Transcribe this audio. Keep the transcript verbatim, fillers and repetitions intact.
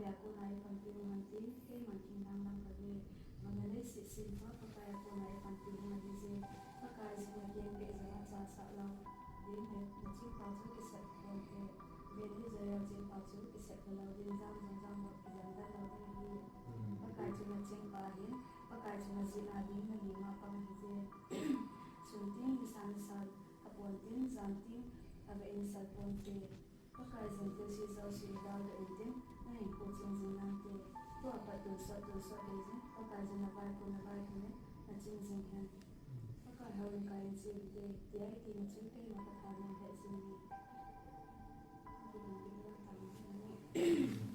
Pakai a kona ipanpi hung hen tin, keiman thingdang lam kave. Vana leiset sempa Pakai a kona ipanpi hung ahi je. Pakai jin a keng beh jong achasah lou ding le, nachingpa chu kisep ponte. Ven hi joh a chingpa chu kisep talou ding, jam jong jam lou, kijam dan lou ding ahi. Pakai chu nachingpa ahin, Pakai chu najina ding nalim a pang ahi je. Sun tin, nisa nisa, apon tin, jan tin, ave in sal ponte. Pakai jin thilse jouse nadaldoh intin, nahinkho ching jing nante. Tua pat tonsot tonsot dei jin, Pakai jin navaikho navaikho in naching jing hen. Pakai houin kai in che uvinte, tia iti na chun keima kathanom lheh jenge. Kidang ding lam tam jing e.